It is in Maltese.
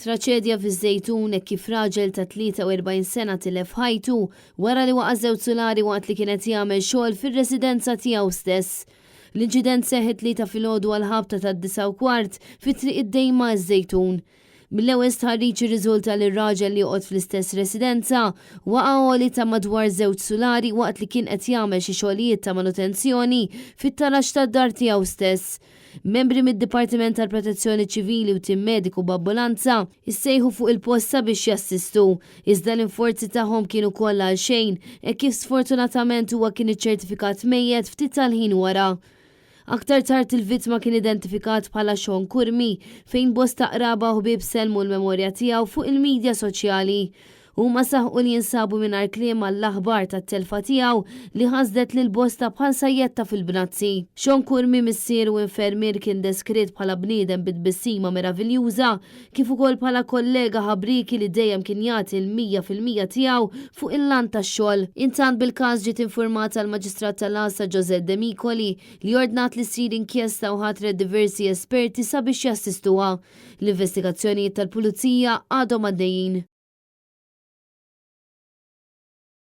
Traċedja fiż-Żejtun hekk kif raġel ta' 43 sena tilef ħajtu wara li waqa' żewġ sulari waqt li kien qed jagħmel xogħol fir-residenza tiegħu stess. L-inċident seħħ it-Tlieta filgħodu għall-ħabta tad-9:15 fi Triq id-Dejma ż-Żejtun. Mill-ewwel stħarriġ irriżulta li r-raġel li joqgħod fl-istess residenza waqa' għoli ta' madwar żewġ sulari waqt li kien qed jagħmel xi xogħlijiet ta' manutenzjoni fit-taraġ tad-dar tiegħu stess. Membri mid-Dipartiment tal-Protezzjoni Ċivili u tim mediku b'ambulanza issejħu fuq il-post sabiex jassistu, iżda l-inforzi tagħhom kienu kollha għalxejn hekk kif sfortunatament huwa kien iċċertifikat mejjet ftit tal-ħin wara. Aktar tard il-vittma kien identifikat bħala Sean Curmi, fejn bosta qraba u ħbieb sellmu l-memorja tiegħu fuq il-midja soċjali. Huma saħqu li jinsabu mingħajr kliem għall-aħbar tat-telfa tiegħu li ħasdet lil bosta bħal sajjetta fil-bnazzi. Sean Curmi, missier u infermier kien deskritt bħala bniedem bi tbissima meraviljuża kif ukoll bħala kollega ħabrieki li dejjem kien jagħti l-100% tiegħu fuq il-lant tax-xogħol. Intant bil-każ ġiet infurmata l-Maġistrat tal-Għassa Josette Demicoli li ordnat li ssir inkjesta u ħatret diversi esperti sabiex jassistuha. L-investigazzjonijiet tal-Pulizija għadhom għaddejjin.